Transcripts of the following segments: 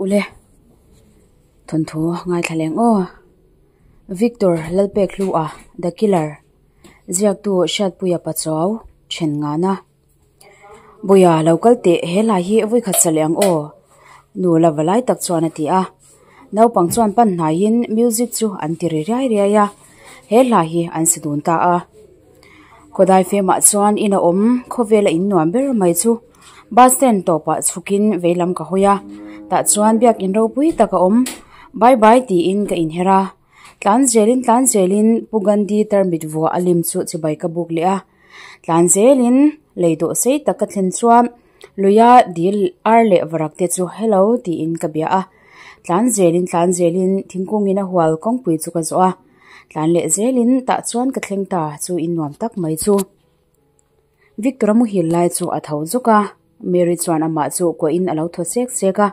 Ule thawnthu ngaithla leng aw. Victor Lalpek Hlua The Killer ziaktu Hriatpuia Pachuau then ngana. Buia lo kal teh he lai hi vawikhat sa leh ang aw nu la va lai tak chuan a ti a. Naupang chuan pan hnaiin music chu an ti ri riai riai a he hla hi an sa dun ta a. Khawdai femah chuan in a awm khawvela in nuam ber mai chu bus stand tawpah chhukin veilam ka hawi a tah chuan biakin ropui tak a awm bye bye tiin ka inher a tlan zelin tlan zelin Pu Gandhi tarmit vuah a lim chu chibai ka buk leh a tlan zelin lei dawh sei tak ka thlen chuan luia dil ar leh varak te chu hello tiin ka bia a tlan zelin tlan zelin thingkungin a hual kawngpui chu ka zawh a. Tlan leh zelin tah chuan ka thleng ta chu in nuam tak mai chu. Victor-a muhil lai chu a tho zuk a, Mary chuan amah chu kuahin a lo thaw sek sek a.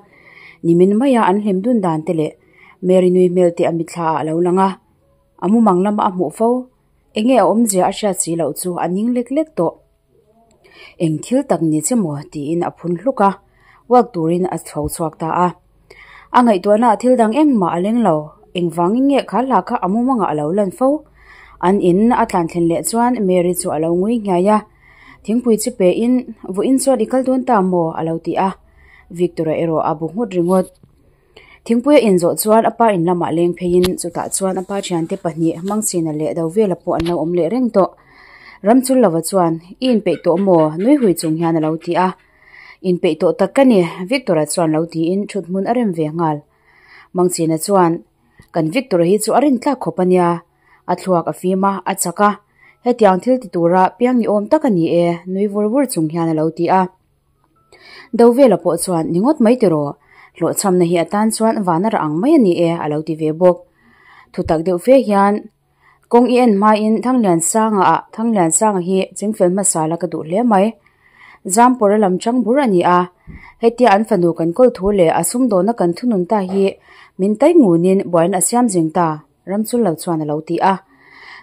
Nimin maia an hlim dun dan te leh Mary nui hmel te a mitthla ah a lo lang a. A mumang lama a hmuh fo, enge a awmzia a hriat si loh chu a ning lek lek tawh. Eng thil tak ni che maw tiin a phun hluk a, walk turin a chho chhuak ta a. A ngaihtuahna ah thil dang engmah a leng lo, engvangin nge kha hla kha a mumangah a lo lan fo. An in a tlan thlen leh chuan Mary chu a lo ngui nghiai a, thingpui chu pe in, Vawiin chuan i kal dawn ta maw? a lo ti a, Victor-a erawh a bu nghut ringawt. Thingpui a inzawh chuan a pa in lamah leng pheiin chutah chuan a pa thiante pahnih Mangchina leh Dovela pawh an lo awm leh reng tawh. Ramchulova chuan, I inpeih tawh maw? nui hui chung hian a lo ti a. Inpeih tawh tak ka ni, Victor-a chuan lo tiin thut hmun a rem ve nghal. Mangchina chuan, Kan Victor-a hi chu a rin tlak khawp a nia. A thluak a fim a, a chak a. Hetiang thil ti tura piang ni awm tak a ni e, nui vur vur chung hian a lo ti a. Dovela pawh chuan, Ni ngawt mai tiraw, hlawhchhamna hi atan chuan van a rah ang mai a ni e, a lo ti ve bawk. Thutak deuh fe hian, Kawng i en hmain Thangliansanga ah Thangliansanga hi chingfel hmasa la ka duh hle mai. Zampawra lam chang bur a ni a, hetia an fanu kan kawl thu leh a sumdawna kan thunun ta hi min tai ngunin buaina a siam zing ta, Ramchullo chuan a lo ti a.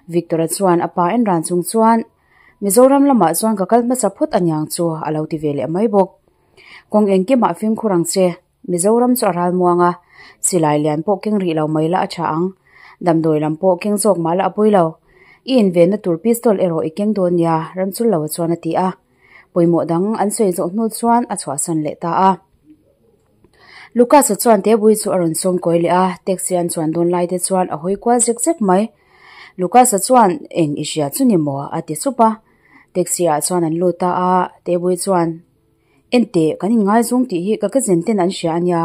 Victor-a chuan a pa en ran chung chuan, Mizoram lamah chuan ka kal hmasa phawt aniang chu a lo ti ve leh mai bawk. Kawng engkimah fimkhur ang che, Mizoram chu a ral muang a, silai lian pawh keng rih lo mai la a tha ang. Damdawi lam pawh keng zawk mah la a pawi lo. I invenna tur pistol erawh i keng dawn nia, Ramchulloa chuan a ti a. Pawimawh dang an sawi zawh hnu chuan a chhuahsan leh ta a. Lucas-a chuan Tebui chu a rawn sawm kawi leh a, taxi an chuan dawn lai te chuan a hawi kual zek zek mai. Lucas-a chuan, Eng i hria chu ni maw? a ti sup a. Taxi ah chuan an lut ta a, Tebui chuan, Enteh, kan inngaizawng tih hi ka cousin ten an hria a nia,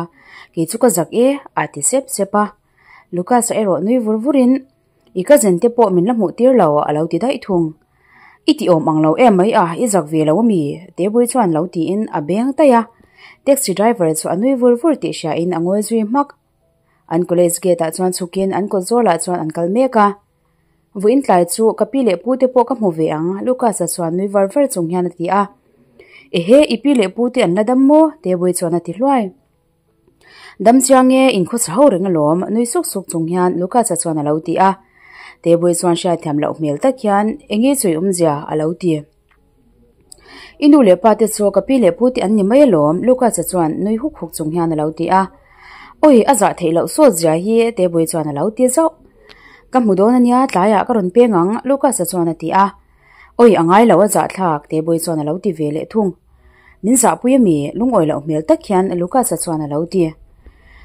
kei chu ka zak e, a ti sep sep a. Lucas-a erawh nui vur vurin, I cousin te pawh min la hmuh tir lo, a lo ti daih thung. I ti awm ang lo em mai a, i zak ve lo a mi? Tebui chuan lo tiin a beng taih a. Taxi driver chu a nui vur vur tih hriain a ngawi zui hmak. An college gate ah chuan chhukin an kawt zawlah chuan an kal mek a. Vawiin tlai chu ka pi leh pu te pawh ka hmu ve ang, Lucas-a chuan nui var var chung hian a ti a. Ehe, i pi leh pu te an la dam maw? Tebui chuan a ti hluai. Dam chiang e, inkhawsa ho reng alawm, nui suk suk chung hian Lucas-a chuan a lo ti a. Tebui chuan hriatthiam loh hmel tak hian, Enge chu i awmzia? a lo ti. I nu leh pa te chu ka pi leh pu te an ni mai alawm, Lucas-a chuan nui huk huk chung hian a lo ti a. Awi, a zah theih loh sawt zia hi, Tebui chuan a lo ti zauh. Ka hmu dawn ania, tlaiah ka rawn peng ang, Lucas-a chuan a ti a. Awi, a ngai lo a zahthlak, Tebui chuan a lo ti ve leh thung. Min zahpui ami? Lungawi loh hmel tak hian Lucas-a chuan a lo ti.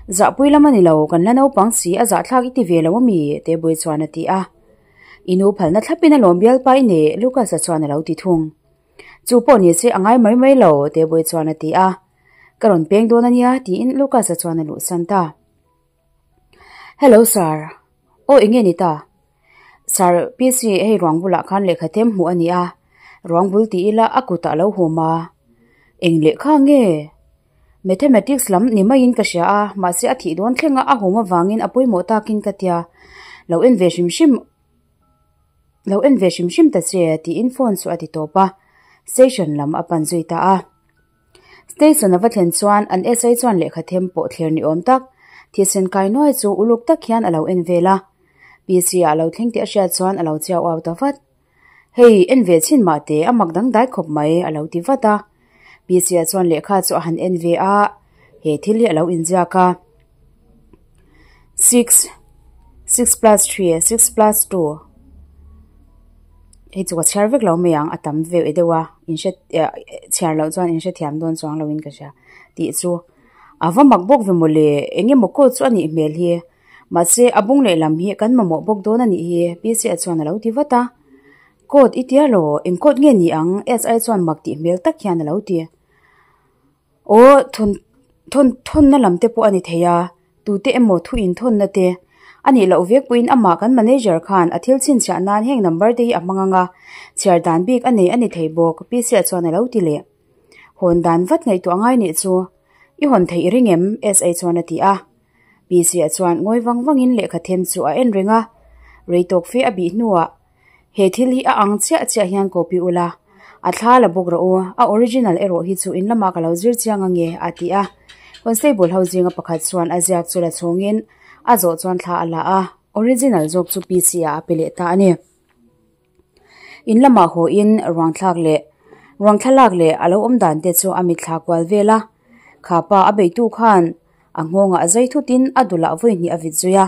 Zahpui lam a ni lo, kan la naupang si, a zahthlak i ti ve lo ami? Tebui chuan a ti a. I nu phalna thlapin a lawm bialpa i nei, Lucas-a chuan a lo ti thung. Chu pawh ni se a ngai mai mai lo, Tebui chuan a ti a. Ka rawn peng dawn a nia, tiin Lucas-a chuan a luhsan ta. Hello sir, aw eng nge ni ta? Sir, PC hei ruang bulah khan lehkha them hmuh a ni a, ruang bul ti ila a kutah a lo hum a. Eng lehkha nge? Mathematics lam ni maiin ka hria a, mahse a thih dawn thlenga a hum avangin a pawimawh takin ka tia. Lo en ve hrim hrim, lo en ve hrim hrim ta che, tiin phone chu a ti tawp a, station lam a pan zui ta a. Station a va thlen chuan an SI chuan lehkha them pawh thlir ni awm tak, thisen kai nuai chu uluk tak hian a lo en vel a. PC ah a lo thleng tih a hriat chuan a lo chiau au ta vat. Hei, en ve chhin mah teh, a mak dangdai khawp mai, a lo ti vat a. Pisia chuan lehkha chu a han en ve a, He thil hi a lo inziak a, six, six plus three, six plus two hei chu ka chhiar vek lo mai ang a tam ve deuh a in hre eh chhiar loh chuan in hrethiam dawn chuang lo in ka hria tih chu a va mak bawk ve mawle eng emaw code chu a nih hmel hi mahse a bung lehlam hi kan mamawh bawk dawn a nih hi P C a chuan a lo ti vat a. Code i tia lo, eng code nge ni ang? SI chuan mak tih hmel tak hian a lo ti. Aw, thawn thawn thawnna lam te pawh a ni thei a, tute emaw thu inthawnna te a nih loh vek pawhin amah kan manager khan a thil chhinchhiah nan heng number te hi a hmang ang a, chhiar dan bik a nei a ni thei bawk, PC ah chuan a lo ti leh. Hawn dan vat ngaihtuah ngai nih chu i hawn theih i ring em? SA chuan a ti a. PC ah chuan ngawi vang vangin lehkha them chu a en reng a, rei tawk fe a bih hnuah He thil hi a ang chiah chiah hian copy ula, a thla la bawk rawh u, a original erawh hi chu in lamah ka lo zir chiang ange, a ti a. Constable ho zinga pakhat chuan a ziak chu la chhungin a zawh chuan thla a la a, original zawk chu PC ah a pe leh ta a ni. In lamah haw in ruang thlak leh ruang thlalak leh a lo awm dan te chu a mitthla kual vel a, kha pa a beitu khan a nghawngah zai thutin a dulah vawi hnih a vit zui a.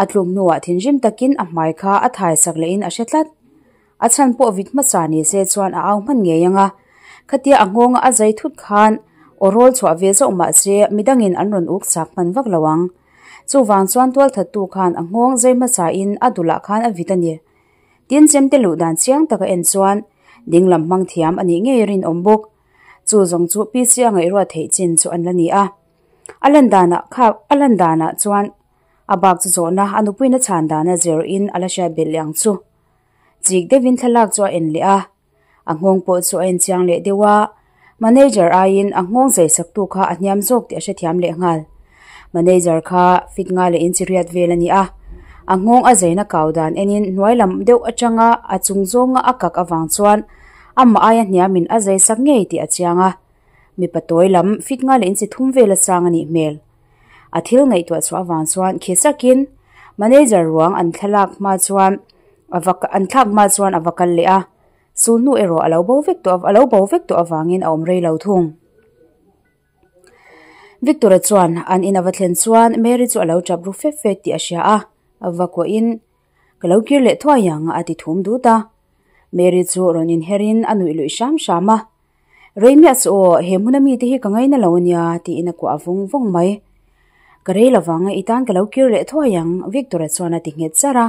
A tluk hnuah thinrim takin a hmai kha a thai sak lehin a hre tlat. A chhan pawh vit hmasa ni se chuan a au hman ngei ang a. Khatia a nghawnga a zai thut khan aw rawl chhuah ve zauh mah se midangin an rawn uk chak hman vak lo ang. Chuvang chuan tualthattu khan a nghawng zai hmasain a dulah khan a vit a ni. Tin chemte luh dan chiang taka en chuan dinglam hmang thiam a nih ngei rinawm bawk. Chu zawng chu PC a ngaihruat theih chin chu an la ni a. A lan danah kha a lan danah chuan A bak chu zawhna a nupuina chhan dana zir in a la hriat belh leh ang chu. Chik deuhin thlalak chu a en leh a, a nghawng pawh chu a en chiang leh deuh a, manager aiin a nghawng zai saktu kha a hniam zawk tih a hrethiam leh nghal. Manager kha fit nga leh inchi riat vel a ni a, a nghawng a zaina kau dan enin hnuai lam deuh atanga a chung zawnga a kak avang chuan amah aia hniamin a zai sak ngei tih a chiang a, mipa tawi lam fit nga leh inchi thum vel a sang a nih hmel. A thil ngaihtuah chhuah avang chuan khi sakin manager ruang an thlalak hma chuan a va an thlak hma chuan a va kal leh a, sul hnu erawh a lo bo vek tawh a lo bo vek tawh avangin a awm rei lo thung. Victor-a chuan an in a va thlen chuan Mary chu a lo tap ru fep fep tih a hria a, a va kuahin Ka lo kir leh thuai ang a ti thum dut a. Mary chu rawn inherin a nuih luih hram hram a. Rei miah chu aw, he hmuna mite hi ka ngaina lo ania, tiin a kuah vawng vawng mai. Ka rei lovang, i tan ka lo kir leh thuai ang, Victor-a chuan a ti nghet char a.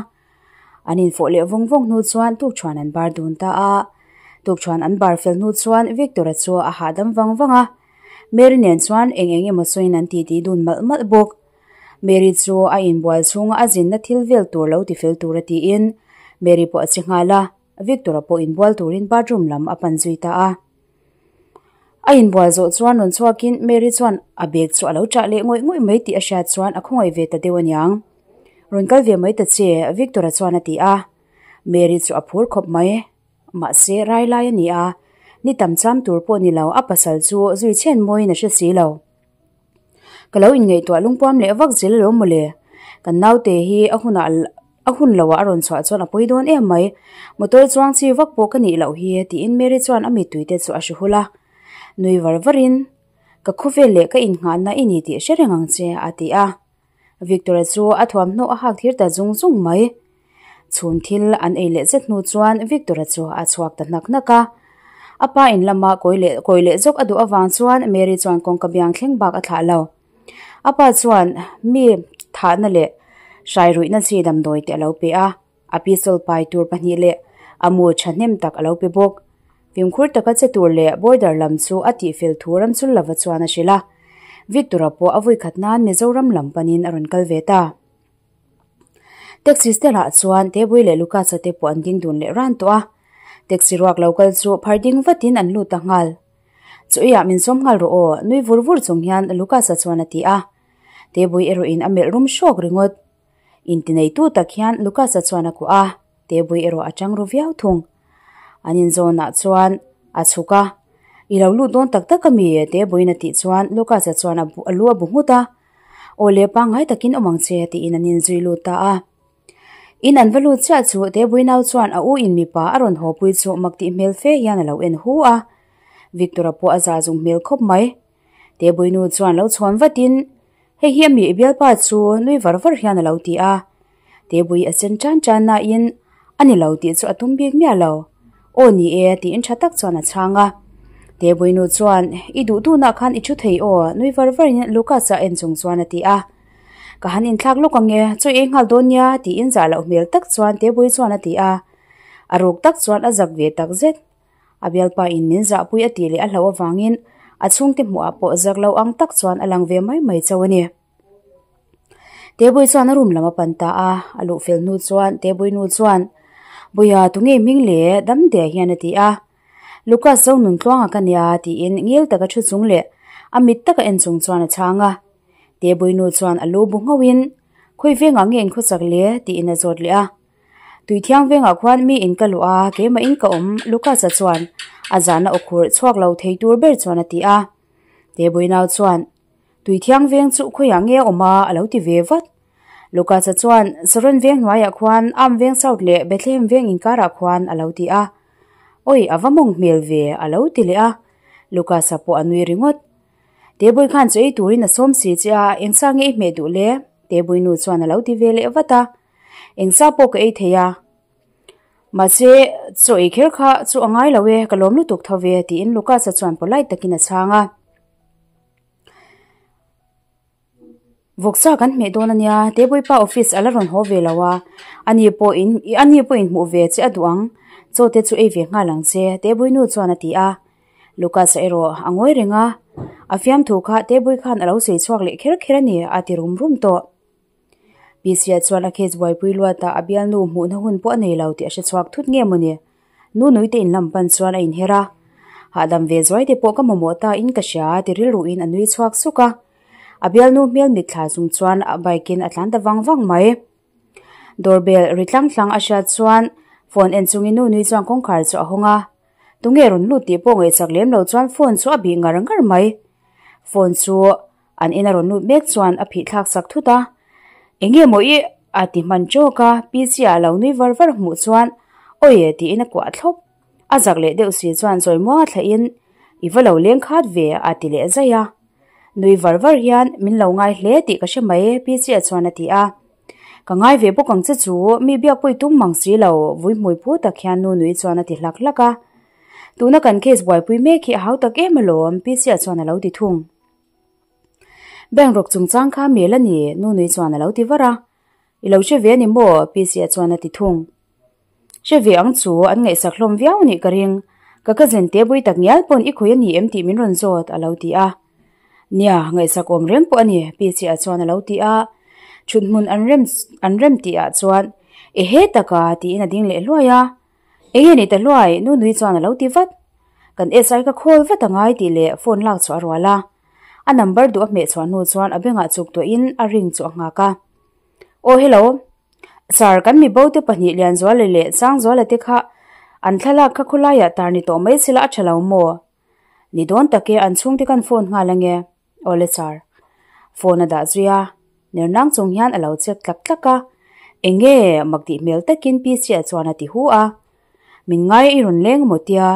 An infawh leh vawng vawng hnu chuan tukṭhuan an bar dun ta a. Tukṭhuan an bar fel hnu chuan Victor-a chu a hahdam vang vang a. Mary nen chuan eng eng emaw sawiin an titi dun malh malh bawk. Mary chu a inbual chhunga a zinna thil vel tur lo tifel tura tiin Mary pawh a che nghal a. Victor-a pawh inbual turin bathroom lam a pan zui ta a. A inbual zawh chuan rawn chhuakin Mary chuan a bag chu a lo chah leh ngawih ngawih mai tih a hriat chuan a khawngaih ve ta deuh aniang. Rawn kal ve mai ta che, Victor-a chuan a ti a. Mary chu a phur khawp mai. Mahse, rai lai a ni a, ni tam cham tur pawh ni lo, a pasal chu zui chhen mawiin a hre si lo. Ka lo inngaihtuah lungpuam leh vak zel alawm mawle. Kan naute hi a hunah a hun loah a rawn chhuah chuan a pawi dawn em mai. Motor chuang chi vak pawh ka nih loh hi tiin Mary chuan a mittui te chu a hri hul a. Nui var varin, Ka khawvel leh ka innghahna i ni tih hre reng ang che a ti a. Victor-a chu a thuamhnaw a hak thir ta zung zung mai. Chhun thil an ei leh zet hnu chuan Victor-a chu a chhuak ta hnak hnak a. A pa in lama kawi leh kawi leh zawk a duh avang chuan Mary chuan kawngka biang thleng bak a thlah lo. A pa chuan mi thahna leh hrai ruihna chi damdawi te a lo pe a, a pistol pai tur pahnih leh a mu thahnem tak a lo pe bawk. Fimkhur taka che tur leh border lam chu a tihfel thu ramchul lova chuan a hrilh a. Victor-a pawh a vawikhat nan Mizoram lam panin a rawn kal ve ta. Taxi stand ah chuan Tebui leh Lucas-a te pawh an ding dun leh ran tawh a. Taxi ruak lo kal chu phar ding vatin an lut ta nghal. Chuiah min sawm nghal rawh aw, nui vur vur chung hian Lucas-a chuan a ti a. Tebui erawh in a melh rum hrawk ringawt. Intineitu tak hian Lucas-a chuan a kuah a, Tebui erawh a chang ru viau thung. An inzawnah chuan a chhuk a, I lo lut dawn tak tak ami? Tebuiin a tih chuan Lucas-a chuan a lu a bu nghut a. Aw le pangngai takin awm ang che tiin an inzui lut ta a. In an va lut chiah chu Tebui nau chuan a u in mipa a rawn haw pui chu mak tih hmel fe hian a lo en hu a. Victor-a pawh a za zung hmel khawp mai. Tebuinu chuan lo chhawn vatin, Hei hi a mi i bialpa chu nui var var hian a lo ti a. Tebui a chen tan tan nain a ni lo tih chu a tum bik miah lo. Aw ni e tiin tha tak chuan a chhang a. Tebui nu chuan, I duh duhnah khan i thu thei aw nui var varin Lucas a en chung chuan a ti a. Ka han inthlak lawk ang e, chaw ei nghal dawn nia tiin zah loh hmel tak chuan Tebui chuan a ti a. A ruk tak chuan a zak ve tak zet. A bialpa in min zahpui a tih leh a hlauh avangin a chhungte hmuhah pawh zak lo ang tak chuan a lang ve mai mai chauh a ni. Tebui chuan a room lam a pan ta a, a luh fel hnu chuan Tebui nu chuan, Buia tunge hming le? dam deh hian a ti a. Lucas zo nun tluanga ka nia tiin ngil taka thu chung leh a mit taka en chung chuan a chhang a. Tebui nu chuan a lu bu nghauhin, Khawi vengah nge inkhawsak le? tiin a zawt leh a. Tui thiang vengah khuan mi in ka luh a, keimah in ka awm, Lucas-a chuan a zahna aw khur chhuak lo thei tur ber chuan a ti a. Tebui nau chuan, Tui thiang veng chu khawiah nge a awm a? a lo ti ve vat. Lucas-a chuan, Saron veng hnuaiah khuan Am veng South leh Bethlehem veng inkarah khuan a lo ti a. Awi, a va mawng hmel ve, a lo ti leh a. Lucas-a pawh a nui ringawt. Tebui khan chu ei turin a sawm si che a, engsa nge i hmeh duh le? Tebui nu chuan a lo ti ve leh vat a. Engsa pawh ka ei thei a, mahse chaw ei kher kha chu a ngai lo e, ka lawm lutuk tho ve tiin Lucas-a chuan polite takin a chhang a. Vawksa kan hmeh dawn a nia, Tebawipa office a la rawn haw ve lo a, ani pawh in ani pawh in hmuh ve che a duh ang, chaw te chu ei ve nghal ang che Tebawinu chuan a ti a. Lucas-a erawh a ngawi reng a, a fiamthu kha Tebawi khan a lo sawi chhuak leh kher kher a ni a ti rum rum tawh. Pisia chuan a case buaipui luatah a bialnu hmuhna hun pawh a nei lo tih a hre chhuak thut nge mawni? Nunui te inlam pan chuan a inher a, Hahdam ve zuai te pawh ka mamawh ta in ka hria ti rilruin a nui chhuak suk a. A bialnu hmel mitthla chung chuan a bike in a tlan ta vang vang mai. Doorbell ri tlang tlang a hriat chuan phone en chungin Nunui chuan kawngkhar chu a hawng a. Tunge rawn lut tih pawh ngaihsak lem lo chuan phone chu a bih ngar ngar mai. Phone chu An ina rawn lut mek chuan a phih thlak sak thut a, Enge maw i a ti hman tawk a, PC ah lo nui var var hmuh chuan Awi tiin a kuah thlawp. A zak leh deuh si chuan zawi muanga thlahin I va lo leng khat ve a ti leh zai a. Nui var var hian min lo ngai hle tih ka hre mai PC ah chuan a ti a. Ka ngai ve bawk ang che chu mi biak pawh i tum mang si lo vui hmui phu tak hian nu nui chuan a ti hlak hlak a. Tuna kan case buaipui mek hi a hau tak em alawm PC ah chuan a lo ti thung. Bank rawk chungchang kha mel a ni, Nunui chuan a lo ti var a. I lo hre ve a ni maw? Pc-a chuan a ti thung. Hre ve ang chu, an ngaihsak hlawm viau a nih ka ring. Ka cousin te bui tak ngial pawn i khawi a ni em tih min rawn zawt, a lo ti a. Nia, ngaihsak awm reng pawh a ni, Pc-a chuan a lo ti a. Thuthmun an rem an rem tihah chuan, Ehe taka, tiin a ding leh hluai a. Enge ni ta hluai, Nunui chuan a lo ti vat. Kan SI ka call vat a ngai tih leh phone lak chhuah a rual a. A number duh a hmeh chhuah hnu chuan a bengah chuk tuahin a ring chu a nghak a. Aw hello. Sir, kan mi bo te pahnih Lianzuala leh Sangzuala te kha an thlalak kha khawlaiah tar ni tawh mai sela a tha lo maw? Ni dawn tak e, an chhungte kan phone nghal ange. Awle sir. Phone a dah zui a, ner nang chung hian a lo check tlak tlak a. Enge mak tih hmel takin PC-a chuan a ti hu a. Min ngai i rawn leng maw tia,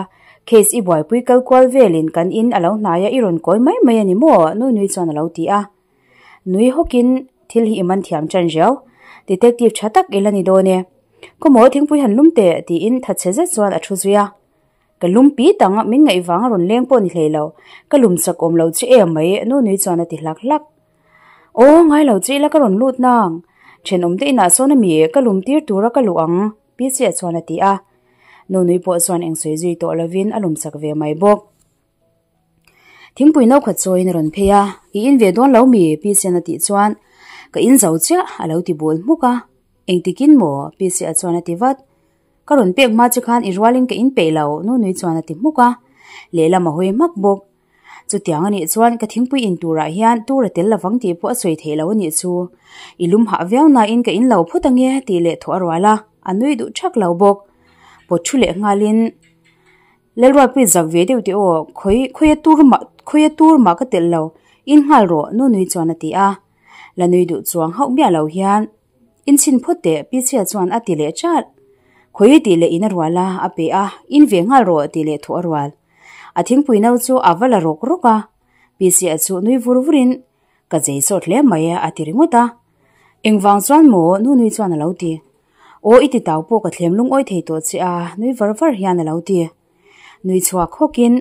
case i buaipui kal kual velin kan in a lo hnai a i rawn kawi mai mai a ni maw? Nui nui chuan a lo ti a. Nui hawkin thil hi i man thiam tan riau. Detective tha tak i la ni dawn e. Khawmaw thingpui han lum teh tiin thatchhe zet chuan a thu zui a. Ka lum pi tang a, min ngaih vang a rawn leng pawh ni hlei lo. Ka lum chak awm lo che em mai, nu nui chuan a ti hlak hlak. Aw, ngai lo che ila ka rawn lut nang. Thenawm te inah sawn a mi, ka lum tir tura ka luh ang, pi chiah chuan a ti a. Nu nui pawh chuan eng sawi zui tawh lovin a lum chak ve mai bawk. Thingpui no khat chawiin a rawn phei a, I in ve dawn lo mi? Pi Sen a tih chuan, Ka in zo chiah, a lo ti bul hmuk a. Engtikin maw? Pi Sia chuan a ti vat. Ka rawn pek hma che khan i rualin ka in peih lo, nu nui chuan a ti hmuk a. Lehlam a hawi hmak bawk. Chutiang a nih chuan ka thingpui in turah hian tur a tel lovang tih pawh a sawi theih lo a nih chu. I lum hah viau nain ka in lo phawt ange tih leh thawh a rual a, a nui duh thak lo bawk. Pawt thu leh nghalin Lalruatpui zak ve deuh teh aw, khawi khawia tur mah khawia tur mah ka telh lo, in nghal rawh nu nui chuan a ti a. La nui duh chuang hauh miah lo hian In chhin phawt teh Pi Chhia chuan a ti leh chat. Khawi tih leh in a rual a, a pe a, in ve nghal rawh tih leh thawh a rual. A thingpui no chu a va la rawk rawk a. PC-a chu nui vur vurin, Ka zei sawt hle mai a, a ti ringawt a. Engvang chuan maw? Nunui chuan a lo ti. Aw i ti tau pawh ka thlem lungawi thei tawh che a, nui var var hian a lo ti. Nui chhuak hawkin,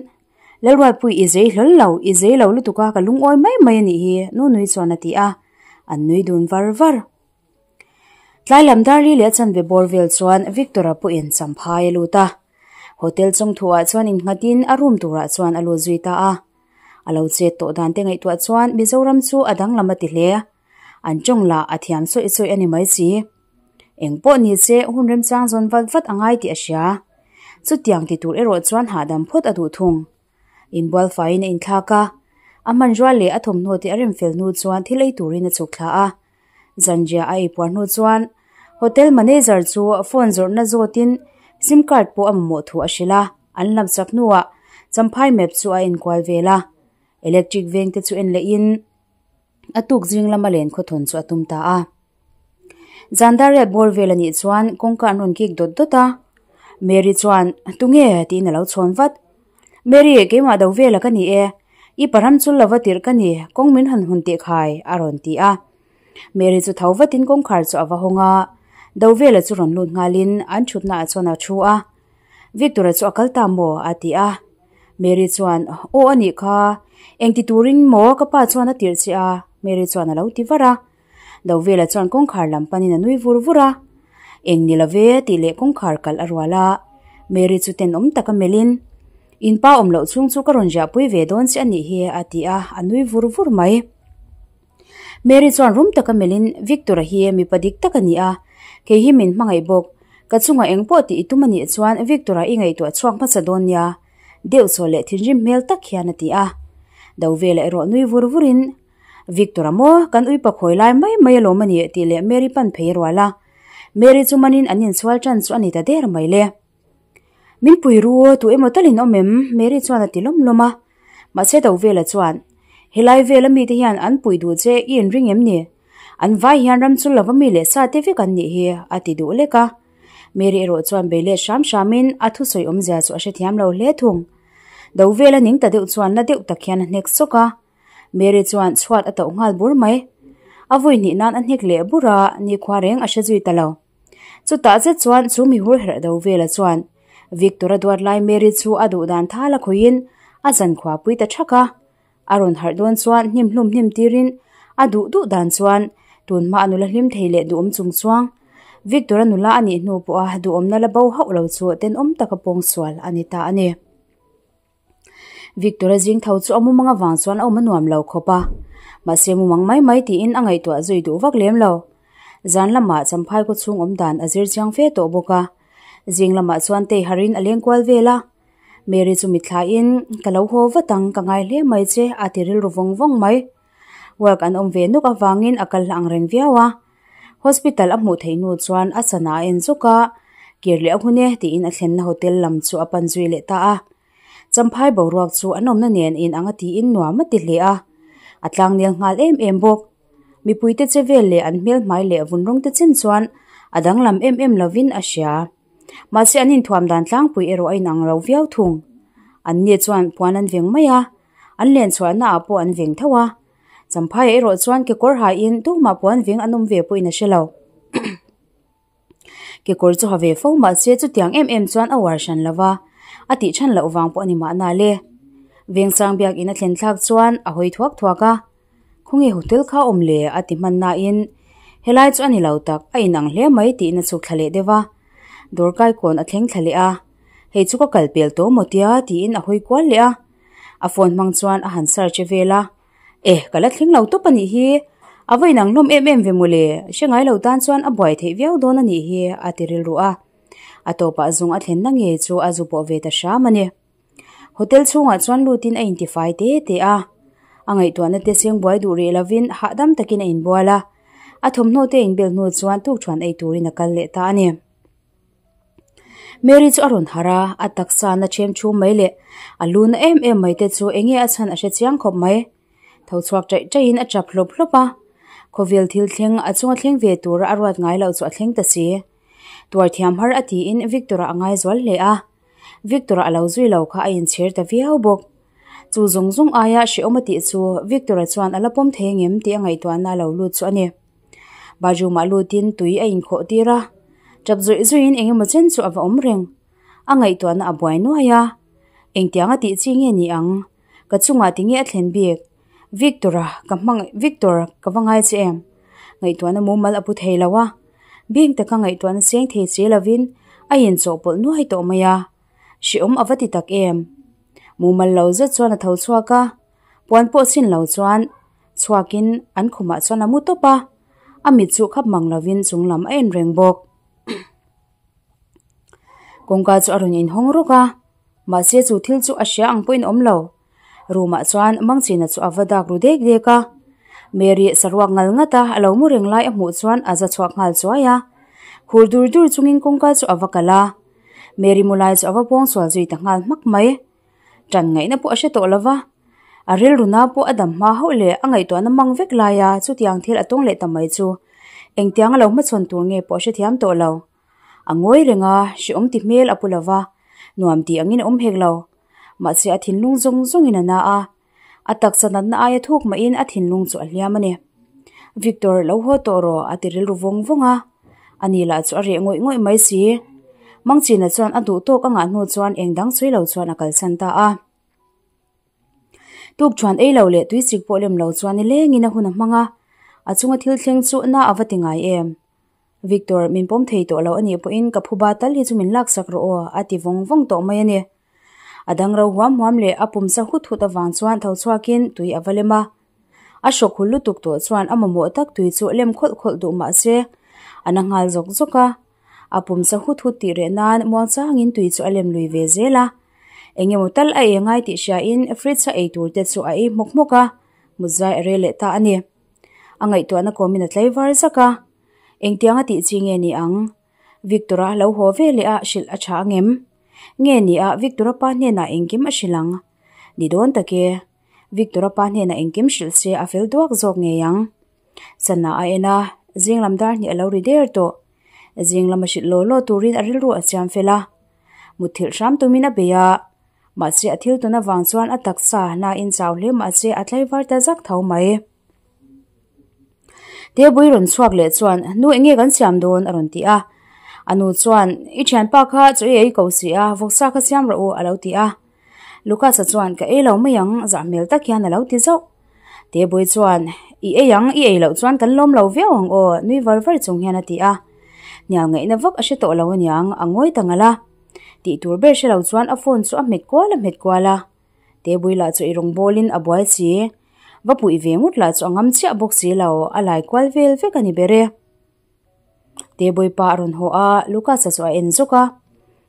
Lalruatpui i zei hlawl lo, i zei lo lutuk a, ka lungawi mai mai a nih hi, Nunui chuan a ti a. An nui dun var var. Tlai lam Darli leh a chanve bawr vel chuan Victor-a pawhin champhai a lut a. Hotel chawngthuah chuan innghatin a room turah chuan a lut zui ta a. A lo chet tawh dan te ngaihtuah chuan Mizoram chu a danglam a ti hle. An tawng lah a thiam sawih sawih a ni mai si. Eng pawh ni che hun remchang zawn vat vat a ngai tih a hria. Chutiang ti tur erawh chuan hahdam phawt a duh thung. Inbual faiin a inthlak a, a hmanrua leh a thawmhnaw te a rem fel hnu chuan thil ei turin a chhuk thla a. Zanriah a eipuar hnu chuan hotel manager chu phone zawrhna zawtin sim card pawh a mamawh thu a hrilh a, an lam chak hnuah Champhai map chu a enkual vel a. Electric veng te chu en lehin a tuk zing lama len khawthawn chu a tum ta a. Zan dar riat bawr vel a nih chuan kawngka an rawn kik dawt dawt a. Mary chuan, Tunge? tiin a lo chhawn vat. Mary, keimah do vela ka ni e. I param chul lova tirh ka ni, kawng min han hun teh khai, a rawn ti a. Mary chu tho vatin kawngkhar chu a va hawng a. Do vela chu rawn lut nghalin an thutnaah chuan a thu a. Victor-a chu a kal ta maw? a ti a. Mary chuan, Aw a nih kha, engti turin maw ka pa chuan a tirh che a? Mary chuan a lo ti var a. Dovela chuan kawngkhar lam panin a nui vur vur a. Eng ni love tih leh kawngkhar kalh a rual a. Mary chu tenawm taka melhin, In pa awm loh chhung chu ka rawn ziahpui ve dawn che a nih hi a ti a, a nui vur vur mai. Mary chuan rum taka melhin, Victor-a hi mipa dik tak a ni a, kei hi min hmangaih bawk. Ka chungah eng pawh tih i tum a nih chuan Victor-a i ngaihtuah chhuak hmasa dawn nia, deuh chaw leh thinrim hmel tak hian a ti a. Dovela erawh nui vur vurin, Victor-a maw, kan uipa khawi lai mai mai alawm a ni tih leh Mary pan phei a rual a. Mary chu manin an inchhual tan chu a ni ta der mai le. Min pui ru, tu emaw talin awm em? Mary chuan a ti lawm lawm a. Mahse Dovela chuan, Helai vela mite hian an pui duh che i inring em ni? An vai hian ram chu lova mi leh sa te vek an nih hi, a ti duh lek a. Mary erawh chuan bei let hram hramin a thusawi awmzia chu a hrethiam lo hle thung. Dovela ning ta deuh chuan na deuh tak hian a hnek sawk a. Mary chuan chhuat a tauh nghal bur mai. A vawi hnih nan a hnek leh bur a, nikhua reng a hre zui ta lo. Chutah zet chuan chu mi hur herh do vela chuan Victor-a duat lai Mary chu a duh dan thal a khawihin a zankhua pui ta thak a. A rawn harh dawn chuan hnim hlum hnim tirin a duh duh dan chuan tun hma a nula hlim thei leh duhawm chung chuang Victor-a nula a nih hnu pawha duhawmna la bo hauh lo chu tenawm taka pawngsual a ni ta a ni. Victor-a zing tho chu a mumang avang chuan a awm a nuam lo khawp a, mahse mumang mai mai tiin a ngaihtuah zui duh vak lem lo. Zan lamah Champhai khaw chhung awm dan a zir chiang fe tawh bawk a, zing lamah chuan tei harin a leng kual vel a. Mary chu mithlaiin, Ka lo haw vat ang, ka ngai hle mai che, a ti rilru vawng vawng mai. Work an awm ve nuk avangin a kal hla ang reng viau a. Hospital a hmuh theih hnu chuan a sana a en zuk a, kir leh a hun e tiin a thlenna hotel lam chu a pan zui leh ta a. Champhai boruak chu an awmna nen in ang a tiin nuam a ti hle a, a tlangnel nghal em em bawk. Mipuite che vel leh an hmel hmai leh vun rawng te chen chuan a danglam em em lovin a hria. Mahse an inthuam dan tlangpui erawh a inang lo viau thung. Anni chuan puan an veng mai a, an len chhuahna ah pawh an veng tho a. Champhaiah erawh chuan kekawr haiin tumah puan veng an awm ve pawhin a hre lo. Kekawr chu ha ve fo mahse chutiang em em chuan a uar hran lo va, a tih than loh vang pawh a ni mahna le. Vengsang biakin a thlen thlak chuan a hawi thuak thuak a, Khawnge hotel kha awm le? a ti hman nain helai chu a ni lo tak, a inang hle mai tiin a chhuk thla leh deuh a. Dawr kaikawn a thleng thla leh a, Hei chu ka kal pel tawh maw tia? tiin a hawi kual leh a. A phone hmang chuan a han search vel a, Eh, ka la thleng lo tawp a nih hi. A va inang hlawm em em ve mawle, hre ngai lo tan chuan a buai theih viau dawn a nih hi, a ti rilru a. A tawpah zung a thlenna ngei chu a zu pawh ve ta hram a ni. Hotel chhungah chuan lutin a intifai te te a. A ngaihtuahna te cheng buai duh rih lovin hahdam takin a inbual a. A thawmhnaw te a inbel hnu chuan tukṭhuan ei turin a kal leh ta a ni. Mary chu a rawn harh a, a taksa na ṭhem ṭhum mai leh a lu na em em mai te chu enge a chhan a hre chiang khawp mai. Tho chhuak ṭaih ṭaihin a ṭap hlawp hlawp a, khawvel thil thleng a chunga thleng ve tura a ruat ngai loh chu a thleng ta si. Tuar thiam har a tiin Victor-a a ngai zual hle a, Victor-a a lo zui lo kha a inchhir ta viau bawk. Chu zawng zawng aia hrehawm a tih chu Victor-a chuan a la pawm thei angem tih a ngaihtuahna a lo lut chu a ni. Bathroom-ah lutin tui a inkhawh tir a, tap zawih zawihin eng emaw chen chu a va awm reng. A ngaihtuahna a buai nuai a, Engtiang a tih chi nge ni ang? Ka chungah tinge a thlen bik? Victor-a ka hmangaih Victor ka va ngai che em? Ngaihtuahna mumal a pu thei lo a, bing taka ngaihtuahna seng thei che lovin a inchawhpawlh nuai tawh mai a, hrehawm a va ti tak em? Mumal lo zet chuan a tho chhuak a, puan pawh sin lo chuan chhuakin an khumah chuan a mu tawp a, a mit chu khap mang lovin chung lam a en reng bawk. Kawngka chu a rawn inhawng rawk a, mahse chu thil chu a hria ang pawhin a awm lo. Room ah chuan Mangchina chu a va dak ru dek dek a, Mary saruak ngal ngat a a lo mu reng lai a hmuh chuan a za chhuak nghal chuai a, khur dur dur chungin kawngka chu a va kalh a, Mary mu lai chu a va pawng sual zui ta nghal hmak mai. Tan ngaihna pawh a hre tawh lo va, a rilru na pawh a dam hma hauh leh a ngaihtuahna mang vek lai a chutiang thil a tawng leh ta mai chu engtiang a lo hmachhawn tur nge pawh a hrethiam tawh lo. A ngawi reng a, hrehawm ti hmel a pu lo va, nuam tih angin a awm hek lo. Mahse a thinlung zawng zawngin a na a, a taksa natna aia thuk mahin a thinlung chu a hliam a ni. Victor, lo haw tawh rawh a ti rilru vawng vawng a, ani lah chu a reh ngawih ngawih mai si. Mangchina chuan a duh tawk a ngah hnu chuan eng dang sawi lo chuan a kalsan ta a. Tukṭhuan ei lo leh tuisik pawh lem lo chuan nilengin a hun a hmang a, a chunga thil thleng chu na a va ti ngai em? Victor, min pawm thei tawh lo a nih pawhin ka phuba tal hi chu min laksak rawh aw, a ti vawng vawng tawh mai a ni. A dang ro huam huam leh a pumsa hut hut avang chuan tho chhuakin tui a va lem a. A hrawk hul lutuk tawh chuan a mamawh tak tui chu lem khawlh khawlh duh mah se, a na nghal zawk zawk a. A pumsa hut hut tih reh nan muangchangin tui chu a lem lui ve zel a. Eng emaw tal a ei ngai tih hriain fridge a ei tur te chu a ei hmawk hmawk a, mutzai a rel leh ta a ni. A ngaihtuahna kawmin a tlaivar zak a, Engtiang a tih chi nge ni ang? Victor-a a lo haw ve leh a, hrilh a tha angem? Nge ni a, Victor-a pa hnenah engkim a hrilh ang? Ni dawn tak e, Victor-a pa hnenah engkim hrilh se a fel duak zawk ngei ang. Sana a en a, zing lam dar hnih a lo ri der tawh. Zing lama hrilh law law turin a rilru a siam fel a. Mutthilh hram tumin a bei a, mahse a thil tawn avang chuan a taksa nain chau hle mahse a tlaivar ta zak tho mai. Tebui rawn chhuak leh chuan nu enge kan siam dawn a rawn ti a, a nu chuan i thianpa kha chaw i ei ko si a vawksa kha siam rawh u a lo ti a, Lucas-a chuan ka ei lo mai ang zah hmel tak hian a lo ti zauh. Tebui chuan i ei ang i ei loh chuan kan lawm lo viau ang aw nui var var chung hian a ti a, hnial ngaihna vak a hre tawh lo aniang a ngawi ta ngalh a, tih tur ber hre lo chuan a phone chu a hmet kual a hmet kual a. Tebui lah chu i rawn bawlin a buai si. Va puih ve ngawt lah chu a ngam chiah bawk si lo, a lai kual vel vek a ni ber e. Tebui pa a rawn haw a, Lucas-a chu a en zawk a.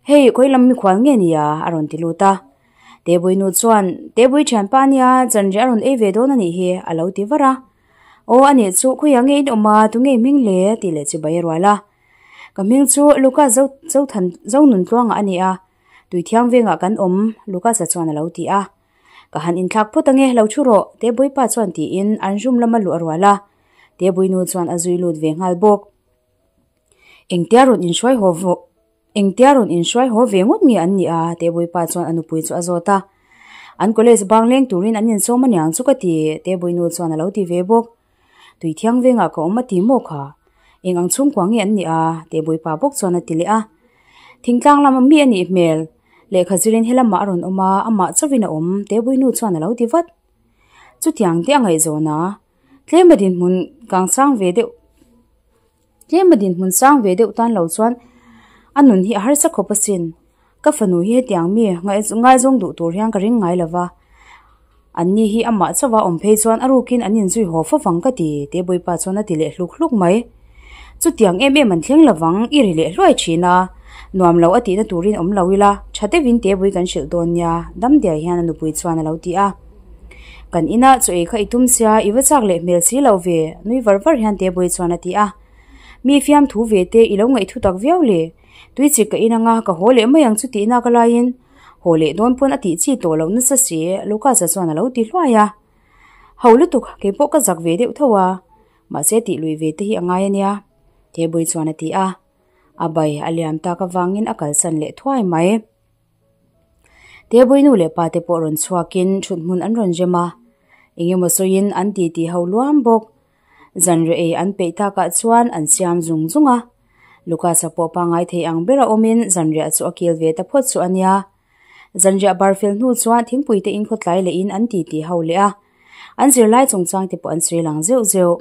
Hei, khawi lam mikhual nge nia? a rawn ti lut a. Tebui nu chuan, Tebui thianpa nia, zanriah a rawn ei ve dawn a nih hi, a lo ti var a. Aw, a nih chu, khawiah nge in awm a, tunge i hming le? tih leh chibai a rual a. Ka hming chu Lucas Zo Zothan Zonuntluanga a ni a. Tuithiang vengah kan awm, Lucas-a chuan a lo ti a. Ka han inthlak phawt ange, lo thu rawh, Tebuipa chuan tiin an room lama luh a rual a. Tebuinu chuan a zui lut ve nghal bawk. Engtia rawn inhruai haw Engtia rawn inhruai haw ve ngawt nge an nih a? Tebuipa chuan a nupui chu a zawt a. An college bang leng turin an insawm aniang chu ka ti, Tebuinu chuan a lo ti ve bawk. Tuithiang vengah ka awm a ti maw kha? Eng ang chhungkua nge an nih a? Tebuipa bawk chuan a ti leh a. Thingtlang lama mi a nih hmel. Lehkha zirin helamah a rawn awm a, amah chauhin a awm, Tebuinu chuan a lo ti vat. Chutiang te a ngaihzawn a, tlema dinhmun kang sang ve deuh tlema dinhmun sang ve deuh tan lo chuan a nun hi a harsa khawp asin. Ka fanu hi hetiang mi ngaizawng duh tur hian ka ring ngai lo va, anni hi amah chauha awm phei chuan a rukin an inzui haw fo vang ka ti, Tebawipa chuan a ti leh hluk hluk mai. Chutiang em em an thleng lovang i ri leh hluai thin a, nuam lo a tihna turin awm lo ila, tha deuhin Tebui kan hrilh dawn nia, Damdiai hian a nupui chuan a lo ti a. Kan inah chaw ei kha i tum sia, i va chak leh hmel si lo ve, nui var var hian Tebui chuan a ti a. Mi fiamthu ve te i lo ngaihthu tak viau le. Tui chik ka in anga ka haw leh mai ang chu tihna ka laiin haw leh dawn pawn a tih chi tawh loh nasa si Lucas-a chuan a lo ti hluai a. Ho lutuk keipawh ka zak ve deuh tho a, mahse tih lui ve te hi a ngai ania Tebui chuan a ti a. A bai a liam tak avangin a kalsan leh thuai mai. Tebawii nu leh pa te pawh rawn chhuakin thuthmun an rawn rem a, engemaw sawiin an titi ho luam bawk. Zanriah ei an peih takah chuan an siam zung zung a. Lucas-a pawh pangngai thei ang bera awmin zanriah chu a kil ve ta phawt chu a nia. Zanriah bar fel hnu chuan thingpui te in khawtlai lehin an titi ho leh a, an zirlai chungchang te pawh an sawi lang zeuh zeuh.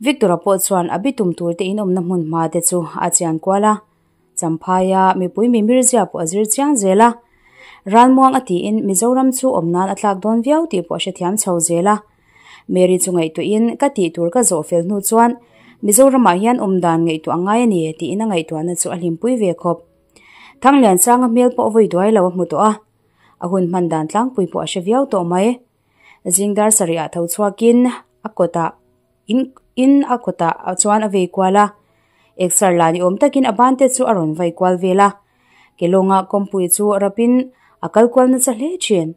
Victor-a pawh chuan a bitum tur te in awmna hmun hma te chu a chian kual a, Champhaia mipui mimir zia pawh a zir chiang zel a. Ralmuang a tiin Mizoram chu awm nan a tlak dawn viau tih pawh a hrethiam chho zel a. Mary chu ngaihtuahin ka tih tur ka zawh fel hnu chuan Mizoramah hian awm dan ngaihtuah a ngai a ni tiin a ngaihtuahna chu a hlimpui ve khawp. Thangliansanga hmel pawh vawi duai lo a hmu tawh a, a hun hman dan tlangpui pawh a hre viau tawh mai. Zing dar sarih ah tho chhuakin a kawtah in in a kawtah chuan a vei kual a, exer la ni awm takin a ban te chu a rawn vai kual vel a, Kelawngah kawngpui chu rapin a kal kual nasa hle thin.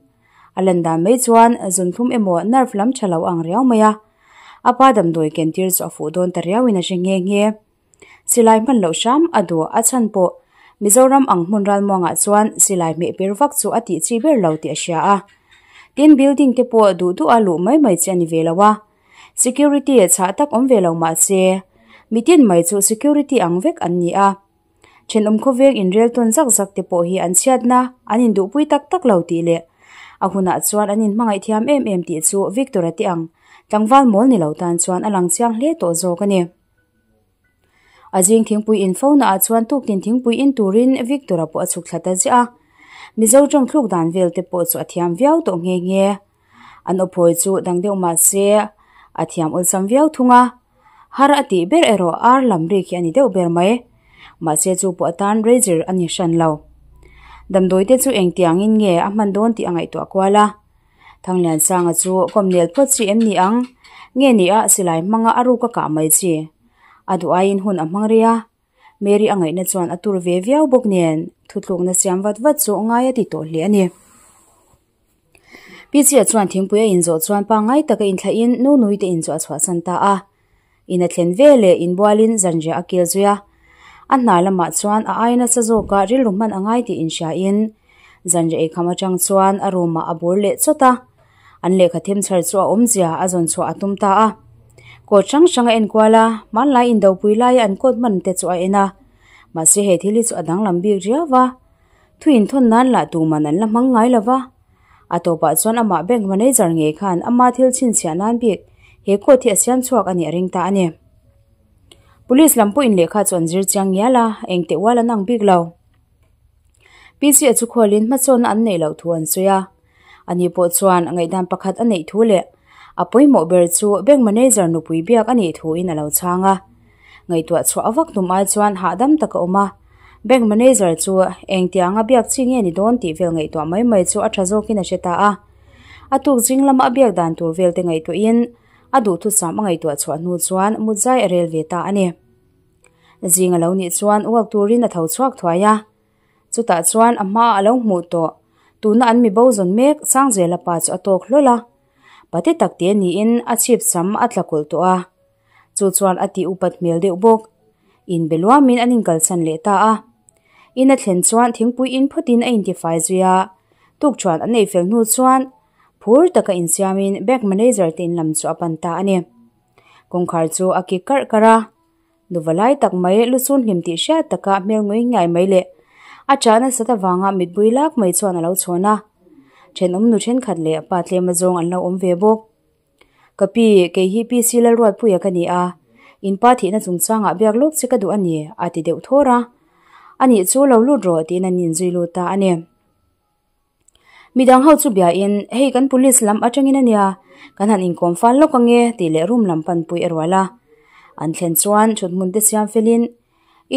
A lan dan mai chuan zunthlum emaw nerve lam tha lo ang riau mai a, a pa damdawi ken tir chu a fuh dawn ta riauin a hre nghe nghe. Silai hman loh hram a duh a chhan pawh Mizoram ang hmun ralmuangah chuan silai hmeh per vak chu a tih chi ber lo tih a hria a. Tin building te pawh duh duh a luh mai mai chi a ni ve lo a. Security chhah tak awm ve lo mah se mitin mai chu security ang vek an ni a. Thenawm khawveng inrel tawn zak zak te pawh hi an chhiatna an induhpui tak tak lo tih leh a hunah chuan an inhmangaih thiam em em tih chu Victor-a te ang tlangval mawl ni lo tan chuan a lang chiang hle tawh zawk a ni. A zing thingpui in fo naah chuan tuktin thingpui in turin Victor-a pawh a chhuk thla ta ziah a. Mizo tawng thluk dan vel te pawh chu a thiam viau tawh nghe nghe. An awphawi chu dang deuh mah se a thiam awlsam viau thung a. Har a tih ber erawh ar lam rik hi a ni deuh ber mai. Mahse chu pawh atan Razer a ni hran lo. Damdawi te chu engtiangin nge a hman dawn tih a ngaihtuah kual a. Thangliansanga chu kawmnel phawt chi em ni ang? Nge ni a silai hmanga a ruk a kah mai chi? A duh aiin hun a hmang rei a, Mary a ngaihna chuan a tur ve viau bawk nen thutlukna siam vat vat chu ngai a ti tawh hle a ni. Pichia chuan thingpui a inzawh chuan pangngai taka inthlahin Nunui te in chu a chhuahsan ta a. In a thlen ve leh inbualin zanriah a kil zui a. A hna lamah chuan a ai nasa zawka rilru hman a ngai tih inhriain zanriah eikham atang chuan a room ah a bur leh chawt a. An lehkha them chhar chu a awmzia a zawn chhuah a tum ta a. Coat hrang hrang a enkual a, hmanlai indopui laia an coat hman te chu a en a. Mahse he thil hi chu a danglam bik riau va. Thu inthawn nan lah tuman an la hmang ngai lo va. A tawpah chuan amah bank manager ngei khan ama thil chhinchhiah nan bik he coat hi a siam chhuak a nih a ring ta a ni. Police lam pawhin lehkha chu an zir chiang ngial a, engteh ual an ang bik lo. PC a chu khualin hmasawnna an neih loh thu an sawi a. Ani pawh chuan ngaihdan pakhat a neih thu leh a pawimawh ber chu bank manager nupui biak a nih thuin a lo chhang a. Ngaihtuah chhuah vak tum ai chuan hahdam tak a awm a, bank manager chu engtianga biak chi nge ni dawn tih vel ngaihtuah mai mai chu a tha zawkin a hre ta a. A tuk zing lama a biak dan tur vel te ngaihtuahin a duhthusam a ngaihtuah chhuah hnu chuan mutzai a rel ve ta a ni. Zing a lo nih chuan uak turin a tho chhuak thuai a. Chutah chuan a hma a lo hmuh tawh, tuna an mi bo zawn mek Sangzela pa chu a tawk hlawl a. Pate tak te niin a chhip sam a tla kulh tawh a. Chu chuan a tih upat hmel deuh bawk. Inbe luamin an inkalsan leh ta a. In a thlen chuan thingpui in phawtin a intifai zui a. Tukṭhuan an ei fel hnu chuan phur taka insiamin bank manager te in lam chu a pan ta a ni. Kawngkhar chu a kik karh karh a. Nuva lai tak mai lu chhun hlim tih hriat taka hmel ngui ngiai mai leh a chah nasat avanga mitbui lak mai chuan a lo chhawn a. Thenawm nu thenkhat leh pa tlem azawng an lo awm ve bawk. Ka pi, kei hi PC Lalruatpuia ka ni a, in pa thihna chungchangah biak lawk che ka duh a ni, a ti deuh thawr a. Anih chu lo lut rawh tiin an inzui lut ta a ni. Midang ho chu biain, hei kan police lam atangin a nia, kan han inkawm fal lawk ange tih leh room lam panpui a rual a. An thlen chuan thuthmun te siam felin,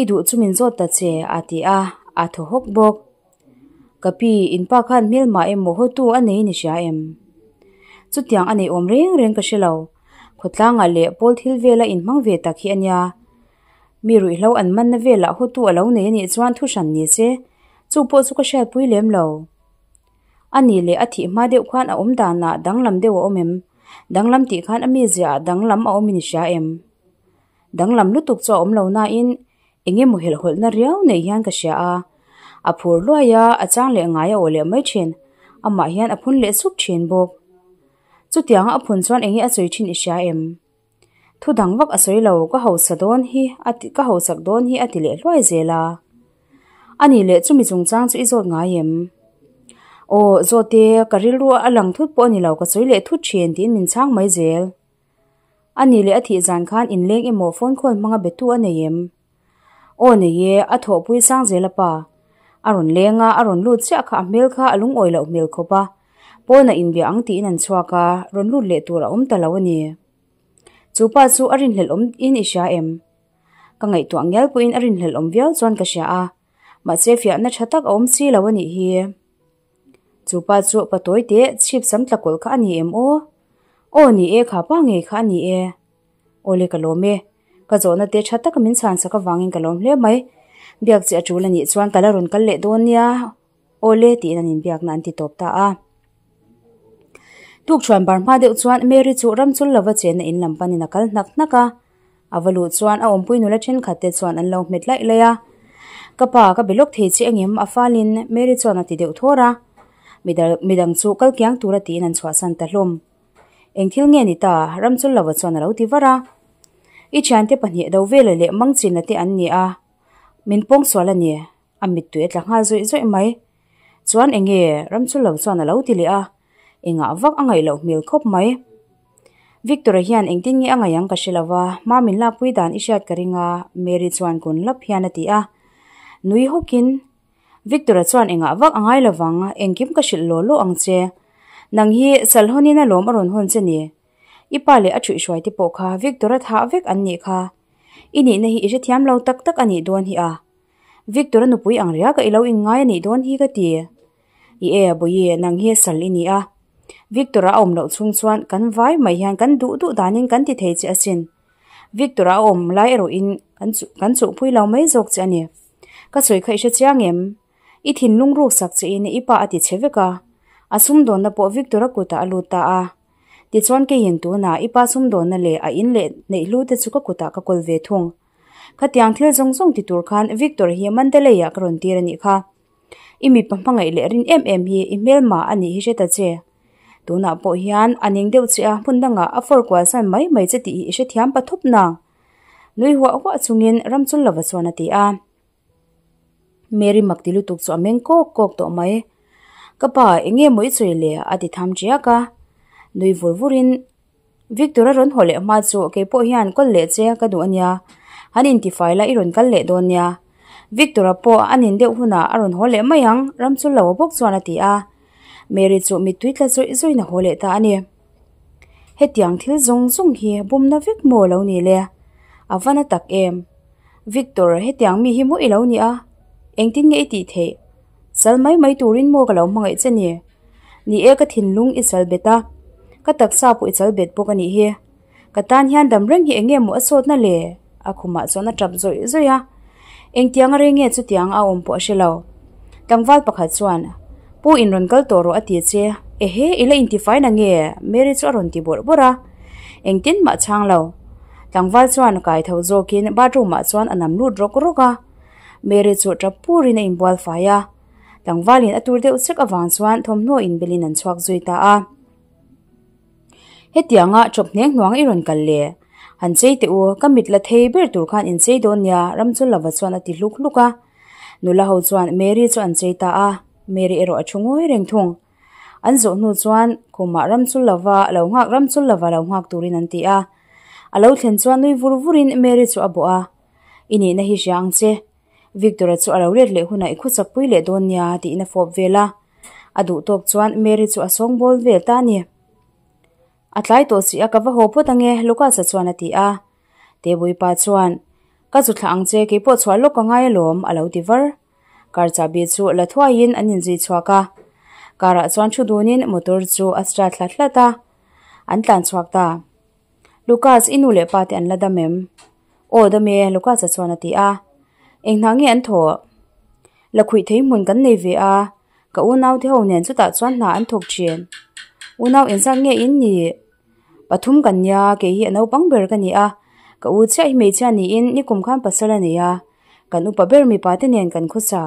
I duh chu min zawt ta che, a ti a, a thaw hawk bawk. Ka pi, in pa khan hmelmah emaw hawtu a nei ni hria em? Chutiang a nei awm reng reng ka hre lo. Khawtlangah leh pawl thil vela inhmang ve tak hi a nia. Mi ruihhlo an manna velah hawtu a lo nei a nih chuan thu hran ni se, chu pawh chu ka hriatpui lem lo. A nih leh a thih hma deuh khan a awm danah danglam deuh a awm em? Danglam tih khan a mizia ah danglam a awm in i hria em? Danglam lutuk chu a awm lo nain eng emaw helhhawlhna riau nei hian ka hria a. A phur luai a, a chang leh ngai a aw leh mai thin. Amah hian a phun leh sup thin bawk. Chutianga a phun chuan enge a sawi thin i hria em? Thu dang vak a sawi lo, ka hausa dawn hi a ti, ka hausak dawn hi a ti leh hluai zel a. A nih leh chumi chungchang chu i zawt ngai em? Aw, zawt e, ka rilru a lang thut pawh a ni lo, ka sawi leh thut thin tiin min chhang mai zel. A nih leh a thih zan khan inleng emaw phone call hmanga betu a nei em? Aw nei e, a thawhpui sang zel a pa. A rawn leng a, a rawn lut chiah kha a hmel kha a lungawi loh hmel khawp a. Pawnah inbia ang tiin an chhuak a, rawn lut leh tur a awm ta lo a ni. Chu pa chu a rinhlelh awm in i hria em? Ka ngaihtuah ngial pawhin a rinhlelh awm viau chuan ka hria a, mahse fiahna tha tak a awm si lo a nih hi. Chu pa chu pa tawi teh chhip sam tla kawlh kha a ni em aw? Aw ni e, kha pa ngei kha a ni e. Awle ka lawm e. Ka zawhna te tha taka min chhan sak avangin ka lawm hle mai. Biak che a tul a nih chuan ka la rawn kal leh dawn nia. Awle tiin an inbiakna an ti tawp ta a. Tukṭhuan bar hma deuh chuan Mary chu ramchul lova chenna in lam panin a kal hnak hnak a. A va luh chuan a awmpui nula thenkhat te chuan an lo hmet laih laih a. Ka pa, ka be lawk thei che engem? A falin Mary chuan a ti deuh thawr a. Midang chu kal kiang tura tiin an chhuahsan ta hlawm. Eng thil nge ni ta? Ramchul lova chuan a lo ti var a. I thiante pahnih do vela leh mangchina te an ni a, min pawngsual a ni. A mittui a tla nghal zawih zawih mai. Chuan eng nge? Ramchul lo chuan a lo ti leh a. Engah vak a ngaih loh hmel khawp mai. Victor-a hian engtin nge a ngaih ang ka hre lo va, hma min lakpui dan i hriat ka ring a, Mary chuan kun lap hian a ti a. Nui hawkin. Victor-a chuan engah vak a ngai lovang, engkim ka hrilh law law ang che. Nang hi Salhawnin a lawm a rawn hawn che ni. I pa leh a thuihhruai te pawh kha Victor-a thah vek an nih kha. I nihna hi i hrethiam lo tak tak a nih dawn hi a. Victor-a nupui ang riaka i lo inngai a nih dawn hi ka ti. I e, Bawihi, nang hi sal i ni a. Victor-a a awm loh chhung chuan kan vai mai hian kan duh duh danin kan ti thei che asin. Victor-a a awm lai erawhin kan kan chuhpui lo mai zawk che a ni. Ka sawi kha i hre chiang em? I thinlung ruk sak che in i pa a ti che vek a. A sumdawnna pawh Victor-a kutah a lut ta a. Tichuan keiin tunah i pa sumdawnna leh a in leh neih hlu te chu ka kutah ka kawl ve thung. Khatiang thil zawng zawng ti tur khan Victor hi Mandalay-ah ka rawn tir a nih kha. I mipa hmangaih leh rin em em hi i hmelma a nih hi hre ta che. Tunah pawh hian a ning deuh che a, hmun dangah a fawr kual san mai mai che tih hi i hrethiam pathup nang. Nui huah huah chungin Ramchul lova chuan a ti a. Mary mak ti lutuk chu a meng kawk kawk tawh mai. Ka pa, eng nge maw i sawi le? a ti tham tiak a. Nui vur vurin Victor a rawn haw leh hma chu kei pawh hian kawl leh che ka duh a nia. Han intifai la i rawn kal leh dawn nia. Victor-a pawh a nin deuh hunah a rawn haw leh mai ang, Ramchul lo bawk chuan a ti a. Mary chu mittui tla zawih zawihin a haw leh ta a ni. Hetiang thil zawng zawng hi bumna vek maw lo ni le? A va na tak em? Victor, hetiang mi hi maw i lo ni a? Engtin nge i tih theih? Sal mai mai turin maw ka lo hmangaih che ni? Ni e, ka thinlung i chal bet a, ka taksa pawh i chal bet bawk a nih hi. Ka tan hian dam reng hi eng nge maw a sawtna le? A khumah chuan a tap zawih zawih a. Engtiang a rei nge chutiang a awm pawh a hre lo. Tlangval pakhat chuan, Pu in rawn kal tawh rawh a ti che. Ehe, i la intifai na nge? Mary chu a rawn ti bawrh bawrh a. Engtin mah chhang lo. Tlangval chuan kai tho zawkin bathroom ah chuan a nam lut rawk rawk a. Mary chu tap purin a inbual fai a. Tlangvalin a tur deuh chek avang chuan thawmhnaw inbelin an chhuak zui ta a. Hetianga chawp hneng hnuang i rawn kal le? Han chei teh u, ka mit la thei ber tur khan in chei dawn nia, Ramchulava chuan a ti hluk hluk a. Nula ho chuan Mary chu an chei ta a, Mary erawh a thu ngawi reng thung. An zawh hnu chuan khumah Ramchulava lo nghak Ramchulava lo nghak turin an ti a. A lo thlen chuan nui vur vurin Mary chu a bawh a, I nihna hi hria ang che. Victor-a chu a lo let leh hunah i khawchak pui leh dawn nia tiin a fawp vel a. A duh tawk chuan Mary chu a sawngbawl vel ta a ni. A tlai tawh si a, ka va haw phawt ange, Lucas-a chuan a ti a. Tebuipa chuan, Ka zu thlah ang che, keipawh chhuah lawk ka ngai alawm, a lo ti var. Car chahbi chu la thuaiin an inzui chhuak a. Car-ah chuan thu dunin motor chu a start hlat hlat a, an tlan chhuak ta. Lucas, i nu leh pa te an la dam em? Aw dam e, Lucas-a chuan a ti a. Eng hna nge an thawh? La khuih thei hmun kan nei ve a, ka unau te ho nen chutah chuan hna an thawk thin. Unau engzat nge in nih? Pathum kan nia, kei hi a naupang ber ka ni a. Ka u chiah hi hmeichhia niin nikum khan pasal a nei a, kan upa ber mipa te nen kan khawsa.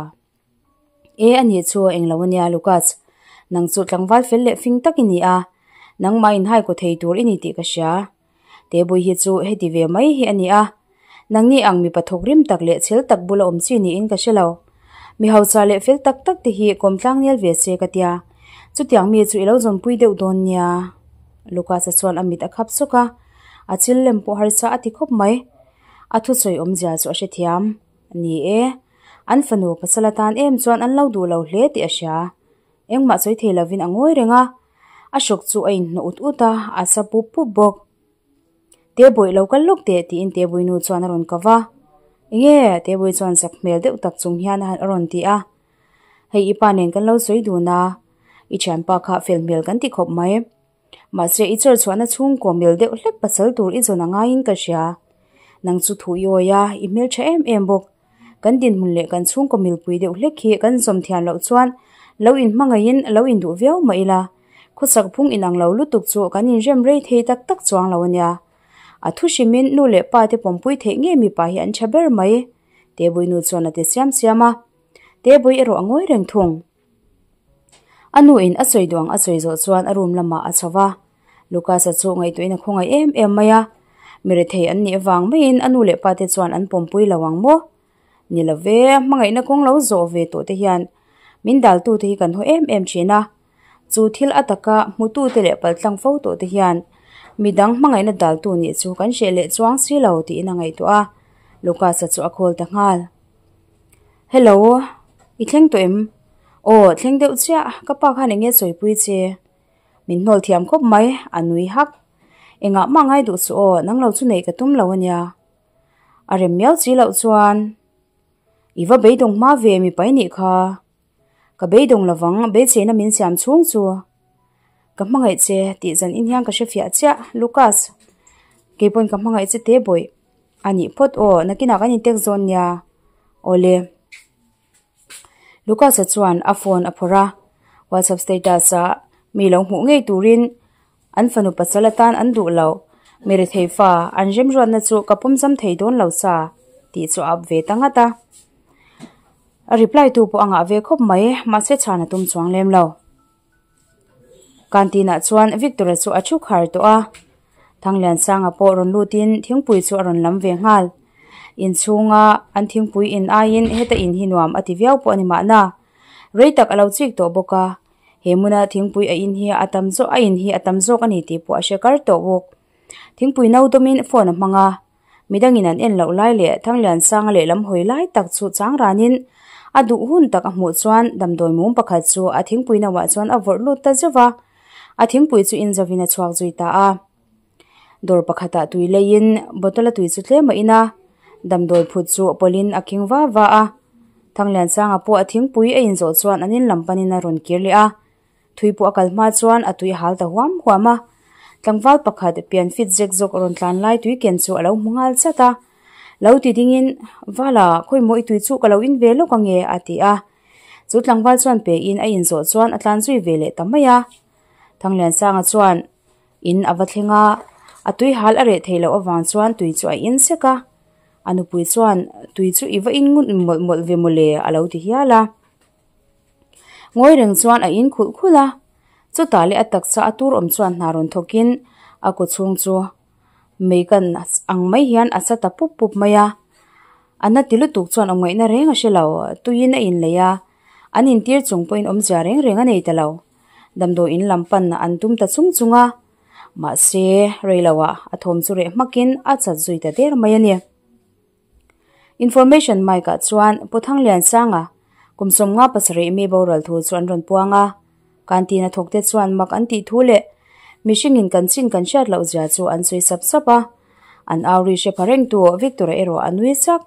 E a nih chu englo ania Lucas, nang chu tlangval fel leh fing tak i ni a, nangmah inhai kaw thei tur i ni tih ka hria. Tebui hi chu heti ve mai hi a ni a, nangni ang mipa thawk rim tak leh chhel tak bula awm chi niin ka hre lo. Mi hausa leh fel tak tak te hi kawm tlang nel ve se ka tia, chutiang mi chu i lo zawnpui deuh dawn nia. Lucas-a chuan a mit a khap sawk a, a chil lem pawh harsa a ti khawp mai. A thusawi awmzia chu a hrethiam. Ni e, an fanu pasal atan em chuan an lo duh lo hle tih a hria. Engmah sawi thei lovin a ngawi reng a, a hrawk chu a inhnawh ut ut a, a sa pup pup bawk. Tebawih lo kal lawk teh tiin Tebawih nu chuan a rawn kau va. Enge? Tebawih chuan zak hmel deuh tak chung hian a rawn ti a. Hei i pa nen kan lo sawi dun a, i thianpa kha fel hmel kan ti khawp mai. Mahse i chawr chhuahna chhungkaw mil deuh hlek pasal tur i zawn a ngaiin ka hria. Nang chu thu i awi a, i hmeltha em em bawk. Kan dinhmun leh kan chhungkaw milpui deuh hlek hi kan zawm thian loh chuan lo inhmangaihin lo induh viau mah ila, khawsak phung inang lo lutuk chu kan inrem rei thei tak tak chuang lo a nia. A thu hrimin nu leh pa te pawmpui theih ngei mipa hi an tha ber mai, Tebuinu chuan a ti siam siam a. Tebui erawh a ngawi reng thung. A nu in a sawi duang a sawi zawh chuan a room lamah a chho va, Lucas-a chu ngaihtuahin a khawngaih em em mai a, mi rethei an nih avang maiin a nu leh pa te chuan an pawmpui lo ang maw? Ni lo ve, hmangaihna kawng lo zawh ve tawh te hian min daltu te hi kan haw em em thin a, chu thil a taka hmutu te leh paltlang fo tawh te hian midang hmangaihna daltu nih chu kan hreh leh chuang si lo tiin a ngaihtuah a, Lucas-a chu a call ta nghal. Hello, i thleng tawh em? Aw, thleng deuh chiah, ka pa khan eng nge sawipui che? Min hnawl thiam khawp mai, a nui hak. Engah mah ngai duh suh aw, nang lo chu neih ka tum lo a nia. A rem miau chi loh chuan, I va beidawng hma ve mipa i nih kha. Ka beidawng lovang, beiseina min siam chhung chu. Ka hmangaih che tih zan in hian ka hre fiah chiah, Lucas. Keipawn ka hmangaih che te bawih. A nih phawt aw, nakinah kan intek zawn nia. Awle. Lucas-a chuan a phone a phawrh a, WhatsApp status-a mi lo hmuh ngei turin an fanu pasal atan an duh lo. Mi rethei fa, an remruatna chu ka pawm zam thei dawn lo sa tih chu a up ve ta ngat a. A reply tu pawh a ngah ve khawp mai, mahse chhan a tum chuang lem lo. Canteen ah chuan Victor-a chu a thu khar tawh a, Thangliansanga pawh rawn lutin thingpui chu a rawn lam ve nghal. Inchhunga an thingpui in aiin heta in hi nuam a ti viau pawh a ni mahna. Rei tak a lo chik tawh bawk a, he hmuna thingpui a in hi a tam zawk a in hi a tam zawk a ni tih pawh a hre kar tawh bawk. Thingpui no dawmin phone a hmang a, Midangin an en loh lai leh Thangliansanga lehlam hawi lai tak chu chang ranin a duh hun tak a hmuh chuan damdawi mum pakhat chu a thingpui nauah chuan a vawrh lut ta zeuh va, a thingpui chu inzovin a chhuak zui ta a. Dawr pakhatah tui leiin bottle a tui chu tlem a in a, damdawi phut chu pawlhin a khing va va a. Thangliansanga pawh a thingpui a inzawh chuan an inlam panin a rawn kir leh a. Thui pawh a kal hma chuan a tui a hal ta huam huam a, tlangval pakhat pian fit zek zawk rawn tlan lai tui ken chu a lo hmu nghal chat a. Lo ti dingin, Vala, khawi maw i tui chu ka lo in ve lawk ange a ti a. Chu tlangval chuan pe in a inzawh chuan a tlan zui ve leh ta mai a. Thangliansanga chuan in a va thleng a, a tui hal a reh theih loh avang chuan tui chu a in sek a. A nupui chuan, Tui chu i va in ngut mawlh mawlh ve mawle a lo ti hial a. Ngawi reng chuan a in khulh khulh a, chutah leh a taksa a tur awm chuan hna rawn thawk in a kaw chhung chu mei kan ang mai hian a sa ta pup pup mai a, a na ti lutuk chuan awm ngaihna reng a hre lo, tuiin a inlei a, an intir chung pawhin awmzia reng reng a nei ta lo, damdawi in lam pan an tum ta chung chung a, mahse rei lo ah a thawm chu reh hmakin a chat zui ta der mai a ni. Information mic ah chuan Pu Thangliansanga kum 57 mi boral thu chu an rawn puang a, canteen a thawk te chuan mak an tih thu leh mihringin kan chin kan hriat loh zia chu an sawi sap sap a, an au ri hre pha reng tu Victor-a erawh a nui chak.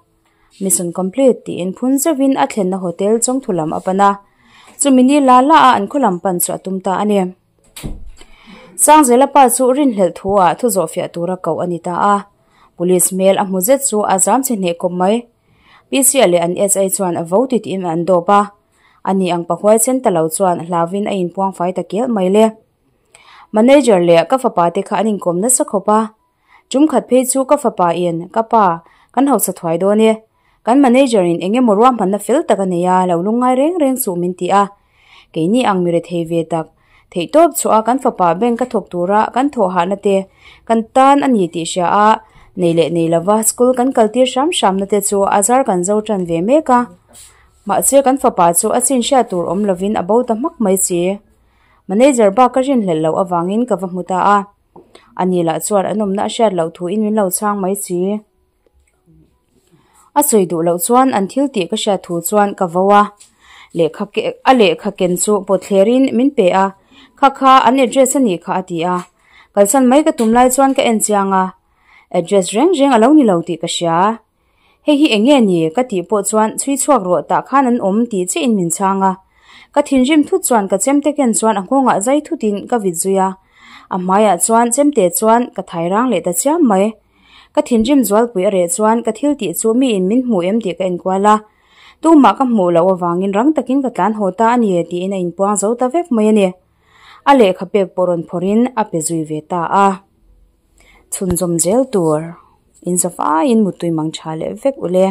Mission complete tiin phun zeuhin a thlenna hotel chawngthu lam a pan a, chumi ni la la a an khaw lam pan chu a tum ta a ni. Sangzela pa chu rinhlelh thu ah thu zawh fiah tura koh a ni ta a, Police hmel a hmu zet chu a zam chhe hneh kawp mai. PC-a leh an SI chuan a vo ti tiin an dawp a, ani ang pahuai chen ta lo chuan hlauvin a inpuang fai ta kelh mai le. Manager leh ka fapa te kha an inkawm nasa khawp a, tum khat phei chu ka fapa in, Ka pa, kan hausa thuai dawn e. Kan manager in eng emaw ruahmanna fel tak a nei a, lo lungngai reng reng suh min ti a. Keini ang mi rethei ve tak, theihtawp chhuah a kan fapa bank a thawk tura kan thawh hahna te kan tan a ni tih hria a, nei leh nei lova school kan kaltir hram hramna te chu a zar kan zo tan ve mek a. Mahse kan fapa chu a chin hriat tur awm lovin a bo ta hmak mai si. Manager bak ka rinhlelh loh avangin ka va hmu ta a. Ani lah chuan an awmna a hriat loh thuin min lo chhang mai si. A sawi duh loh chuan an thil tih ka hriat thu chuan ka vo a, lehkha a lehkha ken chu pawt thlerin min pe a, kha kha an address a nih kha a ti a, kalsan mai ka tum lai chuan ka en chiang a, address reng reng a lo ni lo tih ka hria. Hei hi eng nge ni? ka tih pawh chuan chhui chhuak rawh tah khan an awm tih chiahin min chhang a, ka thinrim thut chuan ka chemte ken chuan a nghawngah zai thutin ka vit zui a, a hmaiah chuan chemte chuan ka thai rang leh ta chiam mai. Ka thinrim zualpui a reh chuan ka thil tih chu miin min hmu em tih ka enkual a, tumah ka hmuh loh avangin rang takin ka tlan haw ta a ni tiin a inpuang zo ta vek mai a ni. A lehkha pek pawh rawn phawrhin a pe zui ve ta a. Chhunzawm zel tur inzawvaiin muttui mang tha leh vek ule.